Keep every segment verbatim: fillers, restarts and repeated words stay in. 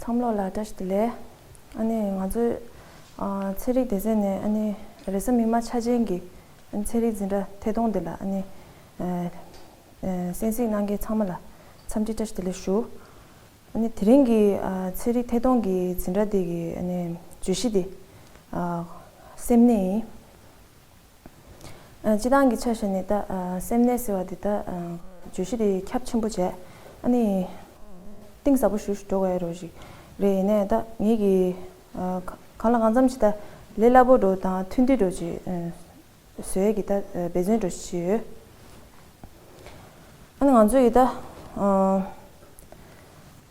ཁམས་ལོག་ལ་བཀྲ་ཤིས་བདེ་ལེགས། ཨ་ནི་ང་ཚོའི་ཨ་ཚན་རིག་སྡེ་ཚན་ནས་ཨ་ནི་རེས་གཟའ་མིག་དམར་ཆ་ཅན་གྱི་ཨ་ནི་ཚན་རིག་འཛིན་གྲྭ་ཐད་གཏོང་འདི་ལ་ཨ་ནི་ཨ་ཨ་གསན་གཟིགས་གནང་མཁན་ཚང་མ་ལ་འཚམས་འདྲི་བཀྲ་ཤིས་བདེ་ལེགས་ཞུ། ཨ་ནི་དེ་རིང་གི་ཨ་ཚན་རིག་ཐད་གཏོང་གི་འཛིན་གྲྭ་འདི་གི་ཨ་ནི་བརྗོད་གཞི་འདི་ཨ་སེམས་ནད་ཡིན། ཨ་སྤྱི་བཏང་གི་ཆ་བཞག་ནས་ད་ཨ་སེམས་ནད་ཟེར་བ་འདི་ད་ཨ་བརྗོད་གཞི་འདི་ཁྱབ་ཆེན་པོ་བྱས། ཨ་ནི་གཏིང་ཟབ་པོ་ཞེ་པོ་ཅིག་འགྲོ་དགོས་ཡ་རོགས་ཤིག་རེད། ཡིན་ནའི་ད་ངེད་ཀྱི་ཨ་གང་ལ་གང་འཚམ་ཞིག་ད་ལས་སླ་པོ་འགྲོ་དང་མཐུན་སྡུད་འགྲོ་ཅིག་ཨ་བཟོ་ཡས་ཀྱི་ད་ཨ་འབད་བརྩོན་འགྲོ་ཞིག་ཡོད། ཨ་ནི་ང་ཚོ་ཡི་ད་ཨ་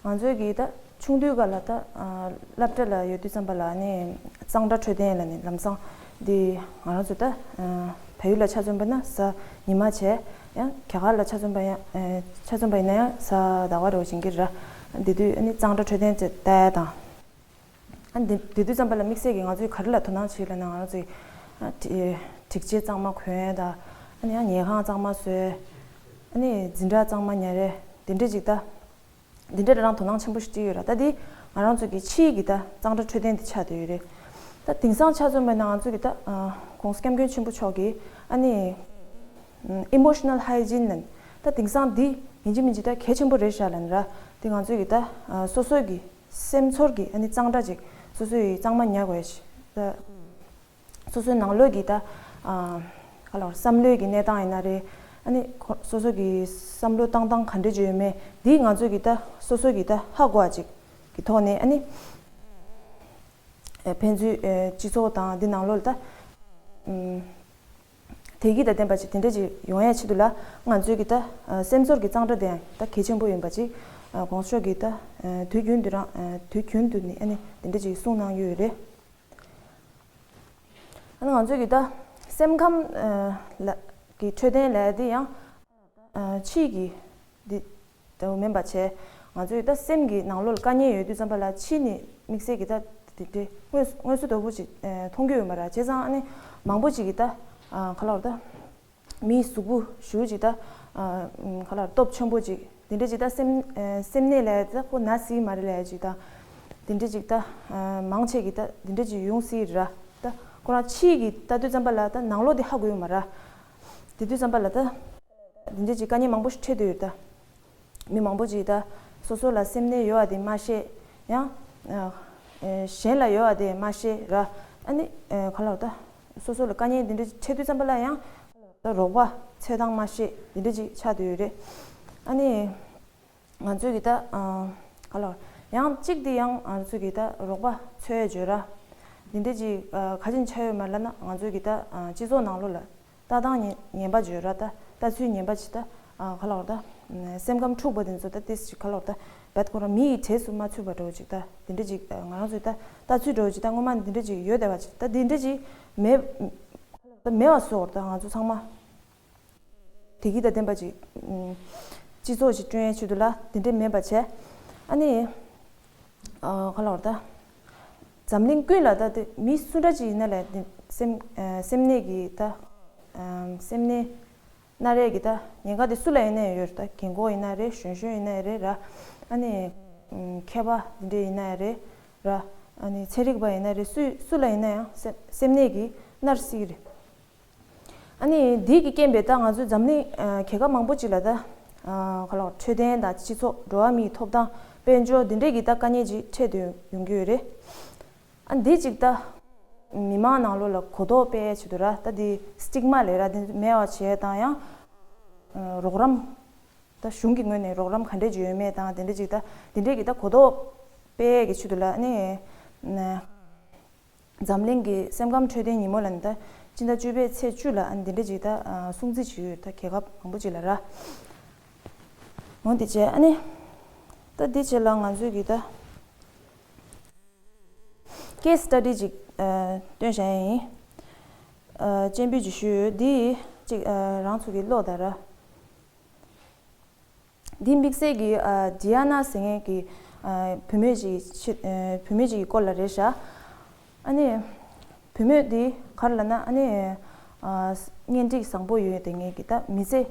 ང་ཚོའི་གི་ད་ཆུང་དུས་སྐབས་ལ་ད་ཨ་སློབ་གྲྭ་ལ་ཡོད་དུས་ཙམ་པ་ལ་ནི་གཙང་སྦྲ་འཕྲོད་བསྟེན་ལ་ནི་ལམ་སང་འདི་ང་རང་ཚོ་ད་ཨ་བལ་ཡུལ་ལ་ཆ་མཚོན་པ་ན་གཟའ་ཉི་མ་བྱས། ཡང་རྒྱ་གར་ལ་ཆ་མཚོན་པ་ཡང་ཨ་ཆ་མཚོན་པ་ཡིན་ན་ཡང་གཟའ་ཟླ་བ་རེ་བ་ཅན་གྱི་ར། འདི་དུས་ཨ་ནི་གཙང་སྦྲ་འཕྲོད་བསྟེན་བྱས་ལྟ་ཡ་དང་། ཨ་འདི་འདི་དུས་ཙམ་པ་ལ་དམིགས་བསལ་གྱི་ང་ཚོས་ག་རེ་ལ་དོ་སྣང་བྱེད་ལབ་ན། ང་རང་ཚོས་ཨ་སྒྲིག་ཆས་གཙང་མ་གོན་ཡ་དང་། ཨ་ནི་ཡང་ཉལ་ཁང་གཙང་མ་བཟོས། ཨ་ནི་འཛིན་གྲྭ་གཙང་མ་ཉར་རེ་འདི་འདྲ་ཅིག་ད། འདི་འདྲ་རང་དོ་སྣང་ཆེན་པོ་ཞིག་བྱེད་ཀྱི་ཡོད་ར། ད་འདི་ང་རང་ཚོ་གི་ཕྱིའི་གི་ད་གཙང་སྦྲ་འཕྲོད་བསྟེན་འདི་ཆགས་བསྡད་ཡོད་རེད། ད་དེང་སང་ཆ་མཚོན་པ་ན་ང་ཚོ་གི་ད་ཨ་༸གོང་ས་༸སྐྱབས་མགོན་ཆེན་པོ་མཆོག་གིས་ཨ་ནི་ཨ་emotional hygiene ལབ་ད་དེང་སང་འདི་ཡིན་གཅིག་མིན་གཅིག་ད་གལ་ཆེན་པོ་རེད་ཤག་ལབ་ནི་ར། འདི་ང་ཚོ་གི་ད་ཨ་སོ་སོ་གི་སེམས་ཚོར་གི་ཨ་ནི་གཙང་སྦྲ་ཅིག་སོ་སོ་ཡི་གཙང་མ་ཉར་དགོས་ཤིག་ད། སོ་སོའི་ནང་ལོགས་ཀྱི་ད་ཨ་ག་ལ་བསམ་བློའི་གི་གནས་སྟངས་ཡིན་ན་རེད། ཨ་ནི་ཁོ་སོ་སོ་གི་བསམ་བློ་བཏང་སྟངས་ག་འདྲ་ཅིག་ཡོད་མེད་འདི་ང་ཚོ་གི་ད་སོ་སོ་གི་ད་ཧ་གོ་བ་ཅིག་གི་ཐོག་ནས། ཨ་ནི་ཨ་ཕན་ཚུན་ཨ་སྤྱི་ཚོགས་དང་འདི་ནང་ལོགས་ལ་ད་ཨམ་བདེ་སྐྱིད་དང་ལྡན་པ་ཅིག་དེ་འདྲ་ཅིག་ཡོང་ཡ་ཆེད་དུ་ལ་ང་ཚོའི་གི་ད་ཨ་སེམས་ཚོར་གི་གཙང་སྦྲ་དེ་ཡང་ད་གལ་ཆེན་པོ་ཡིན་པ་ཅིག་ཨ་༸གོང་ས་མཆོག་གིས་ད་ཨ་དུས་རྒྱུན་དུ་རང་ཨ་དུས་རྒྱུན་དུ་ནི་ཨ་ནི་དེ་འདྲ་ཅིག་གསུངས་གནང་ཡོད་རེད། ཨ་ནི་ང་ཚོས་ཀྱི་ད་སེམས་ཁམས་ཨ་ལ་གི་འཕྲོད་བསྟེན་ལས་དེ་ཡང་ཨ་ཕྱིའི་གི་འདི་ལྟ་བུ་མིན་པ་བྱས། ང་ཚོས་ད་སེམས་ཀྱི་ནང་ལོགས་ལ་དཀའ་ངལ་ཡོད་དུས་ཙམ་པ་ལ་ཕྱི་ནས་དམིགས་བསལ་གྱི་ད་དེ་དེ་དངོས་དངོས་སུ་དོ་པོ་ཅིག་ཨ་མཐོང་རྒྱུ་ཡོད་མ་རེད། བྱས་ཙང་ཨ་ནི་མང་པོ་ཅིག་གི་ད་ཨ་ག་ལ་བར་ད། མིའི་གཟུགས་པོ་ཞེ་པོ་ཅིག་ད་ཨ་ག་ལ་སྟོབས་ཆེན་པོ་ཅིག་དེ་འདྲ་ཅིག་ད་སེམས་ཨ་སེམས་ནད་ལབ་ཡ་ད་ཁོ་ན་སྲིད་མ་རེད་ལབ་ཡ་ཅིག་ད་དེ་འདྲ་ཅིག་ད་ཨ་མང་ཆེ་གི་ད་དེ་འདྲ་ཅིག་ཡོང་སྲིད་ར། ད་ཁོ་རང་ཕྱིའི་གི་ལྟ་དུས་ཙམ་པ་ལ་ད་ནང་ལོགས་དེ་ཧ་གོ་ཡོད་མ་ར། དེ་དུས་ཙམ་པ་ལ་ད་དེ་འདྲ་ཅིག་དཀའ་ངལ་མང་པོ་ཞིག་འཕྲད་དུ་ཡོད་ད། མི་མང་པོ་ཅིག་ད་སོ་སོ་ལ་སེམས་ནད་ཡོད་པ་དེ་མ་ཤེས། ཡང་ཨ་ཨེ་གཞན་ལ་ཡོད་པ་དེ་མ་ཤེས་ར། ཨ་ནི་ཨེ་ག་ལ་ད་སོ་སོ་ལ་དཀའ་ངལ་འདི་འདྲ་འཕྲད་དུས་ཙམ་པ་ལ་ཡང་ད་རོགས་པ་འཚོལ་སྟངས་མ་ཤེས་འདི་འདྲ་ཅིག་ཆགས་བསྡད་ཡོད་རེད། ཨ་ནི་ང་ཚོས་ཀྱི་ད་ཨ་ག་ལ་ཡང་གཅིག་དེ་ཡང་ང་ཚོས་ཀྱི་ད་རོགས་པ་འཚོལ་ཡ་བརྗོད་ར། འདི་འདྲ་ཅིག་ཨ་ག་ཅིན་ཆགས་ཡོད་མ་ལབ་ན། ང་ཚོས་ཀྱི་ད་ཨ་སྤྱི་ཚོགས་ནང་ལོགས་ལ་ལྟ་སྟངས་ངན་ངན་པ་བརྗོད་ར། ད་ལྟ་ཚུལ་ངན་པ་ཅིག་ད་ཨ་ག་ལ་བར་ད་སེམས་ཁམས་འཁྲུགས་པ་དེ་ཚོ་ད་ཏིས་ཅིག་ག་ལ་བར་ད་བད་ཁོ་རང་མི་ཡི་གྲས་སུ་མ་ཚུད་པ་འདྲ་བོ་ཅིག་ད་དེ་འདྲ་ཅིག་ང་རང་ཚོའི་ད་ལྟ་ཚུལ་འདྲ་བོ་ཅིག་ད་སྔོན་མ་འདི་འདྲ་ཅིག་ཡོད་བསྡད་པ་ཅིག་ད་དེ་འདྲ་ཅིག་མེད་ད་མེད་པ་བཟོ་བར་ད་ང་ཚོ་ཚང་མ་བདེ་སྐྱིད་དང་ལྡན་པ་ཅིག་སྤྱི་ཚོགས་ཤིག་བསྐྲུན་ཡའི་ཆེད་དུ་ལ་དེ་འདྲ་མེད་པ་བྱས། ཨ་ནི་ཨ་ག་ལ་བར་ད་འཛམ་གླིང་ཀུན་ལ་ད་དེ་མི་སུ་འདྲ་ཅིག་ཡིན་ན་ལས་དེ་སེམས་ཨ་སེམས་ནད་ཀྱི་ད་ཨ་སེམས་ནད་ན་རེ་གི་ད་ཉེན་ཁ་དེ་སུ་ལ་ཡིན་ན་ཡང་ཡོད་རེད། ད་རྒན་གོག་ཡིན་ན་རེད། གཞོན་གཞོན་ཡིན་ན་རེད་ར། ཨ་ནི་ཨ་མཁས་པ་དེ་འདྲ་ཡིན་ན་ཡང་རེད་ར། ཨ་ནི་ཚན་རིག་པ་ཡིན་ན་རེད། སུ་སུ་ལ་ཡིན་ན་ཡང་སེམས་སེམས་ནད་ཀྱིས་མནར་སྲིད་ཀྱི་རེད། ཨ་ནི་འདི་གི་རྐྱེན་པས་ད་ང་ཚོའི་འཛམ་གླིང་ཨ་རྒྱལ་ཁབ་མང་པོ་ཅིག་ལ་ད་ཨ་ག་ལ་འཕྲོད་བསྟེན་དང་སྤྱི་ཚོགས་འགྲོ་བ་མིའི་ཐོབ་ཐང་དཔལ་འབྱོར་འདི་འདྲའི་གི་ད་དཀའ་ངལ་ཅིག་འཕྲད་དུ་ཡོང་གི་ཡོད་རེད། ཨ་འདི་ཅིག་ད་མི་མང་ནང་ལོགས་ལ་གོ་རྟོགས་སྤེལ་ཆེད་དུ་ར། ད་འདི་སི་ཊིག་མ་ལབ་ར། འདི་མེད་པ་བྱས་དང་ཡང་ཨ་རོགས་རམ་ད་གཞུང་གི་ངོས་ནས་རོགས་རམ་ག་འདྲས་ཅིག་ཡོད་མེད་དང་དེ་འདྲས་ཅིག་ད་དེ་འདྲས་ཀྱི་ད་གོ་རྟོགས་སྤེལ་གི་ཆེད་དུ་ལ་ཨ་ནི་ཨ་འཛམ་གླིང་གི་སེམས་ཁམས་འཕྲོད་བསྟེན་ཉིན་མོ་ལ་ནི་ད་སྤྱི་ཟླ་བཅུ་པའི་ཚེས་བཅུ་ལ་ཨ་ནི་འདི་འདྲ་ཅིག་ད་ཨ་སྲུང་བརྩི་བྱེད་ཡོད། ད་རྒྱལ་ཁབ་མང་པོ་ཅིག་ལ་ར། འོ་དེ་བྱས་ཨ་ནི་ད་འདི་བྱས་ལ་ང་ཚོས་ཀྱི་ད་ཀེ་སི་སི་ཊ་ཌི་ཅིག་ཨ་སྟོན་བྱ་ཡ་ཡིན། ཨ་སྤྱན་འབུལ་ཅིག་ཞུས་ཡོད། འདི་ཅིག་ཨ་རང་ཚོ་གི་ཀློག་དང་ར། འདི་དམིགས་བསལ་གྱི་ཨ་ཌི་ཡ་ན་ཟེར་མཁན་གྱི་ཨ་བུད་མེད་ཅིག་ཆེད་ཨ་བུད་མེད་ཅིག་གི་སྐོར་ལ་རེད་ཤག་ཨ་ནི་བུད་མེད་འདི་ག་རེ་ལབ་ན་ཨ་ནི་ཨ་གཉེན་སྒྲིག་བཟང་པོ་ཡོད་དེ་ངེད་ཀྱི་ད་མི་ཚེ་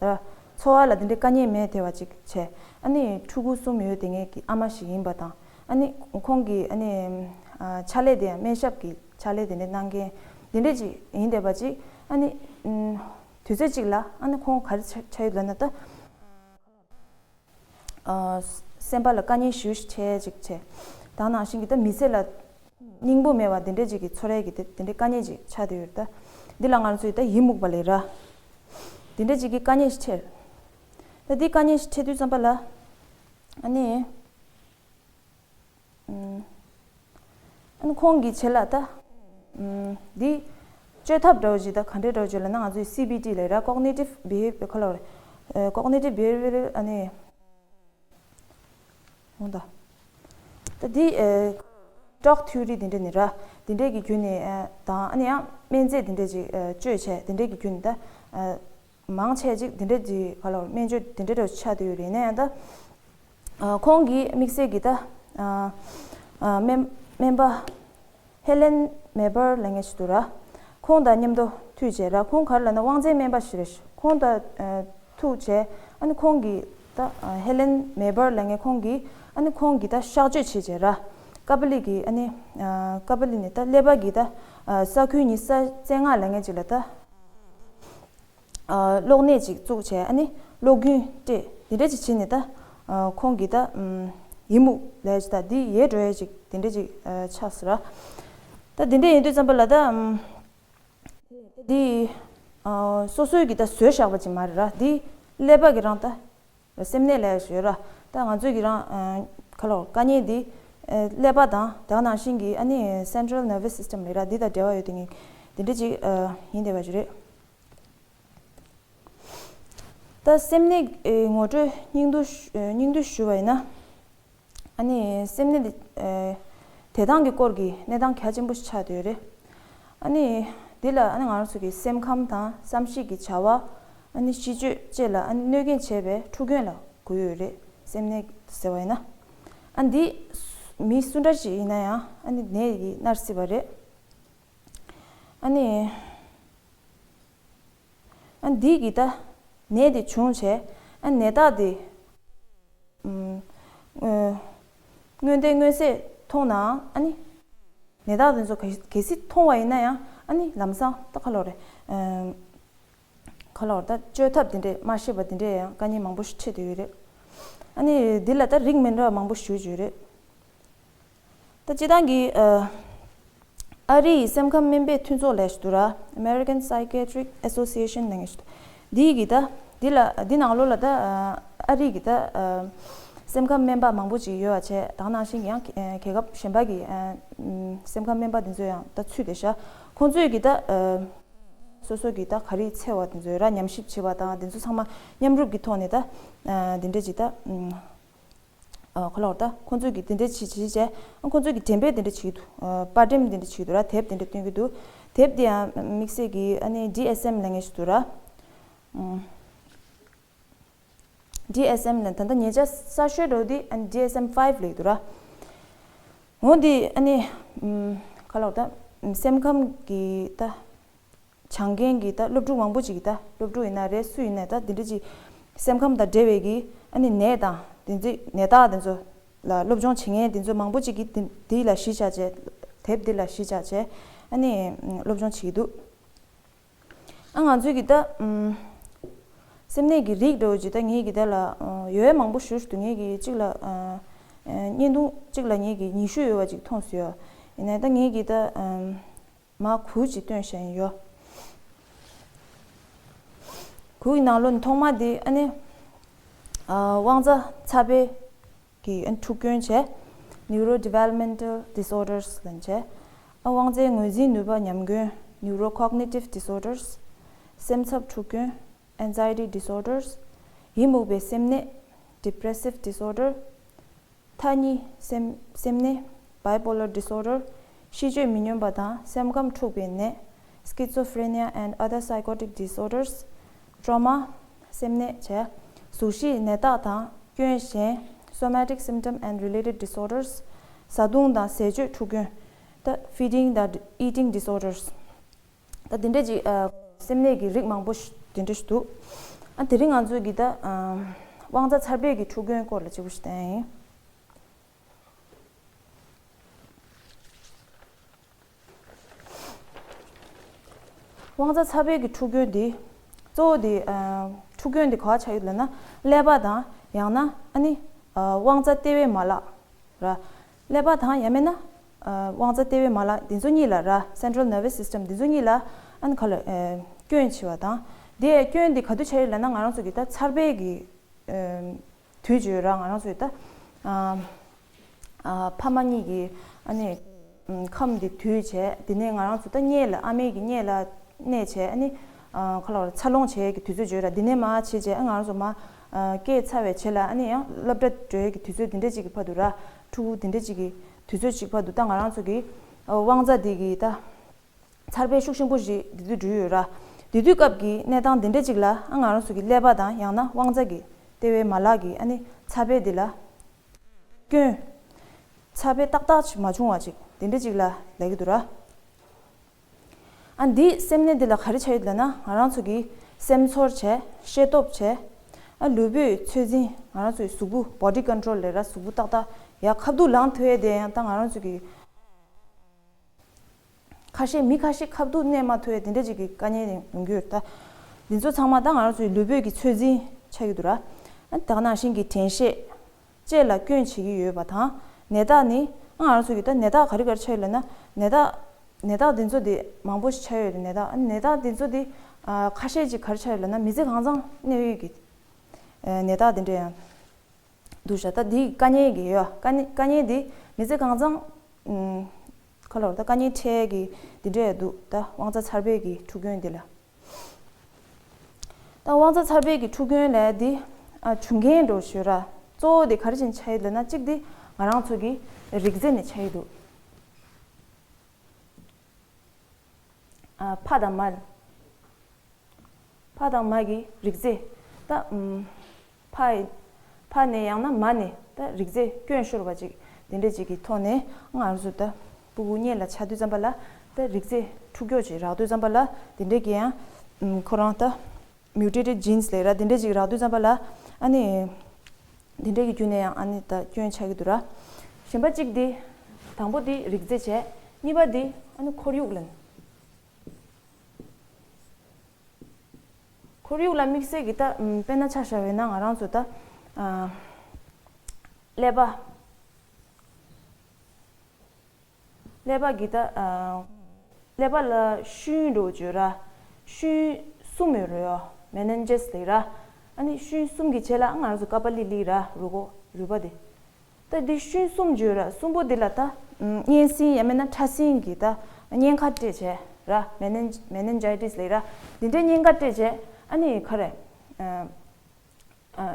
ཨ་འཚོ་བ་ལ་འདི་འདྲའི་དཀའ་ངལ་མེད་དེ་བ་ཅིག་བྱས། ཨ་ནི་ཕྲུ་གུ་གསུམ་ཡོད་དེ་ངེད་ཀྱི་ཨ་མ་ཞིག་ཡིན་པ་དང་ ཨ་ནི་ཁོང་གིས་ཨ་ནི་ཨ་ཕྱག་ལས་དེ་ཡང་སྨན་ཞབས་ཀྱི་ཕྱག་ལས་དེ་འདྲ་གནང་མཁན་དེ་འདྲ་ཅིག་ཡིན་བསྡད་པ་ཅིག་ཨ་ནི་ཨམ་དུས་ཚོད་ཅིག་ལ་ཨ་ནི་ཁོང་ག་རེ་ཆགས་ཆགས་ཡོད་ལབ་ན་ད། ཨ་སེམས་པ་ལ་དཀའ་ངལ་ཞེ་པོ་ཞིག་འཕྲད་ཅིག་བྱས། ད་ནང་བཞིན་གྱི་ད་མི་ཚེ་ལ་སྙིང་པོ་མེད་པ་དེ་འདྲ་ཅིག་གི་ཚོར་ཡས་ཀྱི་དེ་དེ་འདྲའི་དཀའ་ངལ་ཅིག་ཆགས་བསྡད་ཡོད་རེད་ད། འདི་ལ་ང་རང་ཚོས་ད་ཡི་མུག་པ་ལབ་ར། དེ་འདྲ་ཅིག་གི་དཀའ་ངལ་ཞིག་འཕྲད། ད་འདི་དཀའ་ངལ་ཞིག་འཕྲད་དུས་ཙམ་པ་ལ་ཨ་ནི། ཨ་ནི་ཁོང་གི་བྱེད་ལ་ད། འདི་བཅོས་ཐབས་འདྲ་བོ་ཞིག་ད་ག་འདྲའི་འདྲ་བོ་ཞིག་ལབ་ན་ང་ཚོའི་སི་བི་ཊི་ལབ་ར། Cognitive Behavior ག་ལ་བ། Cognitive Behavior ཨ་ནི། འོང་ད། ད་འདི་Talk Theory དེ་འདྲ་ནི་ར། དེ་འདྲའི་གི་བརྒྱུད་ནས་དང་ཨ་ནི་ཡང་སྨན་རྫས་དེ་འདྲ་ཅིག་བཅོས་བྱས་དེ་འདྲའི་གི་བརྒྱུད་ནས་ད། མང་ཆེ་ཅིག་དེ་འདྲ་ཅིག་ག་ལ་བ་སྨན་བཅོས་དེ་འདྲ་འདྲ་བོ་ཆགས་བསྡད་ཡོད་རེད། ཡིན་ན་ཡང་ད། ཨ་ཁོང་གི་དམིགས་བསལ་གྱི་ད། ཨ་ཨ་སྨན་སྨན་པ་Helen Meyer ལབ་མཁན་ཞིག་འདུག་ར། ཁོང་དང་མཉམ་དུ་ཐུག་བྱས་ར། ཁོང་ག་རེ་ལབ་ན་དབང་རྩའི་སྨན་པ་ཞིག་རེད། ཁོང་དང་ཨ་ཐུག་བྱས་ཨ་ནི་ཁོང་གིས་ད་ཨ་Helen Meyer ལབ་མཁན་ཁོང་གིས་ཨ་ནི་ཁོང་གིས་ད་གཤག་བཅོས་བྱས་བྱས་ར། ཀ་པ་ལི་གི་ཨ་ནི་ཨ་ཀ་པ་ལི་ནས་ད་ཀླད་པ་གི་ད་ཨ་ས་ཁུལ་ཉི་ཤུ་རྩ་ལྔ་ལབ་མཁན་ཅིག་ལ་ད། ཨ་གློག་ནད་ཅིག་བཙུགས་བྱས་ཨ་ནི་གློག་རྒྱུན་སྤྲད་དེ་འདྲ་ཅིག་བྱས་ནས་ད། ཨ་ཁོང་གིས་ད་ཨམ་ཡི་མུག་ལས་ཅིག་ད་འདི་ཡལ་འགྲོ་ཡས་ཅིག་དེ་འདྲ་ཅིག་ཨ་ཆགས་སོང་ར། ད་དེ་འདྲ་ཡིན་དུས་ཙམ་པ་ལ་ད་ཨམ་འདི་ཨ་སོ་སོའི་གི་ད་བཟོས་བཞག་པ་ཅིག་མ་རེད་ར། འདི་ཀླད་པ་གི་རང་ད་སེམས་ནད་ལས་ཅིག་ཡོད་ར། ད་ང་ཚོའི་གི་རང་ཨ་ག་ལ་བ་དཀའ་ངལ་འདི་ཨ་ཀླད་པ་དང་དེ་ག་ནང་བཞིན་གི་ཨ་ནི་Central Nervous System ལབ་ར། འདི་དང་འབྲེལ་བ་ཡོད་དེ་ངས་དེ་འདྲ་ཅིག་ཨ་ཡིན་བསྡད་པ་ཅིག་རེད། ད་སེམས་ནད་ཨེ་ངོ་སྤྲོད་སྙིང་བསྡུས་ཞུ་ཨེ་སྙིང་བསྡུས་ཞུ་བ་ཡིན་ན། ཨ་ནི་སེམས་ནད་འདི་ཨེ་དེ་དང་གི་སྐོར་གྱི་གནས་སྟངས་གལ་ཆེན་པོ་ཞིག་ཆགས་བསྡད་ཡོད་རེད། ཨ་ནི་འདི་ལ་ཨ་ནི་ང་རང་ཚོ་གི་སེམས་ཁམས་དང་བསམ་གཞིག་གི་བྱ་བ། ཨ་ནི་གཤིས་སྤྱོད་བཅས་ལ་ཨ་ནི་གནོད་སྐྱོན་བྱས་པའི་འཁྲུག་སྐྱོན་ལ་གོ་ཡོད་རེད། སེམས་ནད་ཟེར་བ་ཡིན་ན། ཨ་འདི་མི་སུ་འདྲ་ཞིག་ཡིན་ན་ཡང་ཨ་ནི་ནད་ཀྱིས་མནར་སྲིད་པ་རེད། ཨ་ནི། ཨ་འདི་གི་ད་ནད་དེ་བྱུང་བྱས་ཨ་ནད་རྟགས་དེ་ཨམ་ཨ་སྔོན་བལྟས་མངོན་གསལ་མཐོང་ནའང་ཨ་ནི་ནད་རྟགས་དེ་ཚོ་གལ་གལ་སྲིད་མཐོང་བ་ཡིན་ན་ཡང་ཨ་ནི་ལམ་སང་ད་ག་ལ་བ་རེད། ཨམ་ག་ལ་བ་རེད། ད་བཅོས་ཐབས་དེ་འདྲས་མ་ཤེས་པ་དེ་འདྲས་ཡང་དཀའ་ངལ་མང་པོ་ཞིག་འཕྲད་བསྡད་ཡོད་རེད། ཨ་ནི་འདི་ལ་ད་རིགས་མི་འདྲ་བ་མང་པོ་ཞིག་ཡོད་རེད། ད་སྤྱིར་བཏང་གི་ཨ་ཨ་རི་ཡི་སེམས་ཁམས་སྨན་པའི་མཐུན་ཚོགས་ལབ་ཞིག་འདུག་ར། American Psychiatric Association ནང་ཞིག་འདུག་འདི་གི་ད་འདི་ལ་འདི་ནང་ལོགས་ལ་ད་ཨ་ཨ་རི་གི་ད་ཨ་སེམས་ཁམས་སྨན་པ་མང་པོ་ཅིག་ཡོད་པ་བྱས། ད་ནང་བཞིན་ཡང་ཨ་རྒྱལ་ཁབ་གཞན་པ་གི་ཨ་སེམས་ཁམས་སྨན་པ་འདི་ཚོ་ཡང་ད་ཚུད་བསྡད་ཤག་ཁོང་ཚོས་གི་ད་ཨ་སོ་སོ་གི་ད་ག་རེ་འཚེ་བ་འདི་ཚོ་ཡོད་ར། ཉམས་ཞིབ་བྱེད་པ་དང་འདི་ཚོ་ཚང་མ་མཉམ་རུབ་ཀྱི་ཐོག་ནས་ད་ཨ་འདི་འདྲ་ཅིག་ད་ཨ། ཨ་ཁོ་ལོར་ད་ཁོང་ཚོས་ཀྱི་དེ་འདྲ་བྱེད་བྱེད་བྱས། ཨ་ཁོང་ཚོས་ཀྱི་འགྲེམས་སྤེལ་དེ་འདྲ་བྱེད་ཀྱི་འདུག་ཨ་པར་འགྲེམས་དེ་འདྲ་བྱེད་ཀྱི་འདུག་ར། དེབ་དེ་འདྲ་སྟོན་གྱི་འདུག་དེབ་དེ་ཡང་དམིགས་བསལ་གྱི་ཨ་ནི་ཌི་ཨེས་ཨེམ་ལབ་མཁན་ཞིག་འདུག་ར། ཨམ། ཌི་ཨེས་ཨེམ་ལབ་ད་ལྟ་ཉེ་ཆར་གསར་ཤོས་འདྲ་བོ་དེ་ཨ་ནི་ཌི་ཨེས་ཨེམ་ཕའིབ་ལབ་ཀྱི་འདུག་ར། འོ་དེ་ཨ་ནི་ཨམ་ཁ་ལོར་ད་སེམས་ཁམས་ཀྱི་ད། སྦྱང་མཁན་གྱི་ད་སློབ་ཕྲུག་མང་པོ་ཅིག་གིས་ད་སློབ་ཕྲུག་ཡིན་ན་རེད། སུ་ཡིན་ན་ད་འདི་འདྲ་ཅིག་སེམས་ཁམས་དང་འབྲེལ་བའི་གི་ཨ་ནི་ནད་དང་དེ་ཚོའི་ནད་རྟགས་དེ་ཚོ་ལ་སློབ་སྦྱོང་བྱེད་མཁན་དེ་ཚོ་མང་པོ་ཅིག་གིས་འདི་འདི་ལ་གཞི་བཞག་བྱས། དེབ་འདི་ལ་གཞི་བཞག་བྱས་ཨ་ནི་སློབ་སྦྱོང་བྱེད་ཀྱི་འདུག་ཨ་ང་ཚོའི་གི་ད་ཨམ་སེམས་ནད་ཀྱི་རིགས་འདྲ་བོ་ཅིག་ད་ངེད་ཀྱི་ད་ལ་ཨ་ཡོད་མང་པོ་ཞེ་པོ་ཅིག་འདུག་ངེད་ཀྱི་གཅིག་ལ་ཨ་ཨ་བརྙན་ཐུང་གཅིག་ལ་ངེད་ཀྱི་ཉི་ཤུ་ཡོད་པ་ཅིག་མཐོང་སོང་ཡོད། ཡིན་ནའི་ད་ངེད་ཀྱི་ད་ཨམ། མ་གུ་ཅིག་སྟོན་བཞིན་ཡོད། གུ་ཡི་ནང་ལོགས་ནས་ཐོག་མ་དེ་ཨ་ནི་ཨ་དབང་རྩ་ཚ་བའི་གི་ཨ་ནི་འཁྲུག་སྐྱོན་བྱས། Neurodevelopmental Disorders ལབ་བྱས། ཨ་དབང་རྩའི་ངོས་འཛིན་ནུས་པ་ཉམས་སྐྱོན། Neurocognitive Disorders སེམས་འཚབ་འཁྲུག་སྐྱོན། Anxiety Disorders ཡི་མུག་པའི་སེམས་ནད། Depressive Disorder མཐའ་གཉིས་སེམས་སེམས་ནད། Bipolar Disorder གཤིས་སྤྱོད་མི་སྙོམས་པ་དང་སེམས་ཁམས་འཁྲུགས་པའི་ནད། Schizophrenia and Other Psychotic Disorders Trauma སེམས་ནད་བྱས། གཟུགས་གཞིའི་ནད་རྟགས་དང་སྐྱོན་གཞན། Somatic Symptom and Related Disorders བཟའ་བཏུང་དང་ཟས་སྤྱོད་འཁྲུག་སྐྱོན། ད་Feeding དང་Eating Disorders ད་དེ་འདྲ་ཅིག་ཨ་སེམས་ནད་ཀྱི་རིགས་མང་པོ་ཞིག་དེ་འདྲ་ཞིག་འདུག་ཨ་དེ་རིང་ང་ཚོས་ཀྱི་ད་ཨ་དབང་རྩ་ཚ་བའི་གི་འཁྲུག་སྐྱོན་སྐོར་ལ་གཅིག་པུ་ཞིག་བསྟན་ཡིན། དབང་རྩ་ཚ་བའི་གི་འཁྲུག་སྐྱོན་འདི་གཙོ་བོ་འདི་ཨ་འཁྲུག་སྐྱོན་འདི་ག་པར་ཆགས་ཡོད་ལབ་ན། ཀླད་པ་དང་ཡང་ན་ཨ་ནི་ཨ་དབང་རྩ་ལྟེ་བའི་མ་ལག་ར། ཀླད་པ་དང་ཡང་མིན་ན་ཨ་དབང་རྩ་ལྟེ་བའི་མ་ལག་འདི་ཚོ་གཉིས་ལ་ར། Central Nervous System འདི་ཚོ་གཉིས་ལ་ཨ་ནི་ག་ལ་ཨ་སྐྱོན་བྱེད་པ་དང་། དེ་སྐྱོན་འདི་ག་དུས་ཆགས་ཡོད་ལབ་ན། ང་རང་ཚོ་གི་ད་ཚར་པའི་གི་ཨ་དུས་ཅིག་ཡོད་ར། ང་རང་ཚོའི་ད་ཨ་ཨ་ཕ་མ་གཉིས་ཀྱི་ཨ་ནི་ཨམ་ཁམས་དེ་དུས་བྱས། དེ་ནས་ང་རང་ཚོ་ད་མངལ་ལ་ཨ་མའི་གི་མངལ་ལ་གནས་བྱས། ཨ་ནི་ཨ་ཁ་ལ་བར་འཚར་ལོངས་བྱས་ཀྱི་དུས་ཚོད་ཅིག་ཡོད་ར། དེ་ནས་མར་བྱས་བྱས་ཨ་ང་རང་ཚོ་མར་ཨ་སྐྱེས་ཚར་བའི་རྗེས་ལ་ཨ་ནི་ཡང་སློབ་གྲྭ་འགྲོ་ཡས་ཀྱི་དུས་ཚོད་དེ་འདྲ་ཅིག་གི་བར་དུ་ར། ཕྲུ་གུ་དེ་འདྲ་ཅིག་གི་དུས་ཚོད་ཅིག་བར་དུ་ད་ང་རང་ཚོ་གི་ཨ་དབང་རྩ་དེ་གི་ད་ཚར་པ་ཤུགས་ཆེན་པོ་ཞིག་དེ་དུས་འགྲོ་ཡོད་ར། དེ་དུས་སྐབས་ཀྱི་གནས་སྟངས་དེ་འདྲ་ཅིག་ལ་ཨ་ང་རང་ཚོ་གི་ཀླད་པ་དང་ཡང་ན་དབང་རྩ་གི་ལྟེ་བའི་མ་ལག་གི་ཨ་ནི་ཚ་བའི་དེ་ལ་སྐྱོན། ཚ་བའི་ཏག་ཏག་ཅིག་མ་བྱུང་བ་ཅིག་དེ་འདྲ་ཅིག་ལ་ལབ་ཀྱི་འདུག་ར། ཨ་འདི་སེམས་ནད་འདི་ལ་ག་རེ་ཆགས་ཡོད་ལབ་ན། ང་རང་ཚོ་གི་སེམས་ཚོར་བྱས། ཤེས་སྟོབས་བྱས། ཨ་ལུས་པོའི་ཚོད་འཛིན། ང་རང་ཚོའི་གཟུགས་པོ་body control ལབ་ར། གཟུགས་པོ་ཏག་ཏག་ཡ་ཁ་ཐུག་ལངས་ཐུབ་ཡས་དེ་ཡང་ད་ང་རང་ཚོ་གི་ཁ་ཤས་མི་ཁ་ཤས་ཁ་ཐུག་གནས་མ་ཐུབ་ཡས་དེ་འདྲ་ཅིག་གི་དཀའ་ངལ་ཡོང་གི་ཡོད་ད། འདི་ཚོ་ཚང་མ་ད་ང་རང་ཚོའི་ལུས་པོའི་གི་ཚོད་འཛིན་ཆགས་ཀྱི་འདུག་ར། ཨ་དེ་ག་ནང་བཞིན་གྱི་དྲན་ཤེས་བཅས་ལ་སྐྱོན་བྱེད་ཀྱི་ཡོད་པ་དང་། ནད་རྟགས་ནི་ང་རང་ཚོ་གི་ད་ནད་རྟགས་ག་རེ་ག་རེ་ཆགས་ཡོད་ལབ་ན། ནད་རྟགས་ནད་རྟགས་འདི་ཚོ་འདི་མང་པོ་ཞིག་ཆགས་ཡོད་རེད། ནད་རྟགས་ནད་རྟགས་འདི་ཚོ་འདི་ཨ་ཁ་ཤས་ཅིག་ག་རེ་ཆགས་ཡོད་ལབ་ན། མི་ཚེ་གང་ཚང་གནས་ཡོད་ཀྱི་ཨ་ནད་རྟགས་འདི་འདྲ་ཡང་འདུག་ཤག་ད་འདི་དཀའ་ངལ་གྱི་ཡོད། དཀའ་ངལ་དཀའ་ངལ་འདི་མི་ཚེ་གང་ཚང་ཨུམ་ཁ་ལོར་ད་དཀའ་ངལ་འཕྲད་ཀྱི་འདི་འདྲ་འདུག་ད་དབང་རྩ་ཚ་བའི་གི་འཁྲུག་སྐྱོན་འདི་ལ། ད་དབང་རྩ་ཚ་བའི་གི་འཁྲུག་སྐྱོན་ལ་འདི་ཨ་བྱུང་རྐྱེན་འདྲ་ཞུ་ར། གཙོ་བོ་འདི་ག་རེ་བྱས་ནས་ཆགས་ཡོད་ལབ་ན། གཅིག་འདི་ང་རང་ཚོ་གི་རིགས་རྫས་ནས་ཆགས་ཡོད་འདུག་ཨ་ཕ་དང་མ། ཕ་དང་མ་གི་རིགས་རྫས། ད་ཨུམ་ཕ་ཡི་ཕ་ནས་ཡང་ན་མ་ནས་ད་རིགས་རྫས་སྐྱོན་ཤོར་བ་ཅིག་དེ་འདྲ་ཅིག་གི་ཐོག་ནས་ང་རང་ཚོ་ད་ཕྲུ་གུ་མངལ་ལ་ཆགས་དུས་ཙམ་པ་ལ་ད་རིགས་རྫས་འཁྲུག་སྐྱོན་ཅིག་རག་དུས་ཙམ་པ་ལ། དེ་འདྲ་གི་ཡང་ཨུམ་ཁོ་རང་ད་mutated genes ལབ་ར། དེ་འདྲ་ཅིག་རག་དུས་ཙམ་པ་ལ་ཨ་ནི་དེ་འདྲ་གི་བརྒྱུད་ནས་ཡང་ཨ་ནི་ད་སྐྱོན་ཆགས་ཀྱི་འདུག་ར། གཞན་པ་གཅིག་འདི་དང་པོ་འདི་རིགས་རྫས་བྱས། གཉིས་པ་འདི་ཨ་ནི་ཁོར་ཡུག་ལ། ཁོར་ཡུག་ལ་དམིགས་བསལ་གྱི་ད་ཨམ་དཔེར་ན་ཆ་བཞག་པ་ཡིན་ན། ང་རང་ཚོ་ད་ཨ་ཀླད་པ། ཀླད་པ་གི་ད་ཨ་ཀླད་པ་ལ་ཤུན་འདྲ་བོ་ཅིག་ཡོད་ར། ཤུན་གསུམ་ཡོད་རེད་ཡ། meninges ལབ་ར། ཨ་ནི་ཤུན་གསུམ་གྱི་རྗེས་ལ་ང་རང་ཚོ་ཀ་པ་ལི་ལི་ར། རུས་ཁོག་རུས་པ་དེ། ད་འདི་ཤུན་གསུམ་ཅིག་ཡོད་ར། གསུམ་པོ་འདི་ལ་ད་ཨམ་གཉན་སྲིན་ཡང་མིན་ན་ཕྲ་སྲིན་གྱིས་ད་གཉན་ཁ་སྤྲད་བྱས་ར། menin- meningitis ལབ་ར། འདི་འདྲའི་གཉན་ཁ་སྤྲད་བྱས། ཨ་ནི་ག་རེ་ཨ་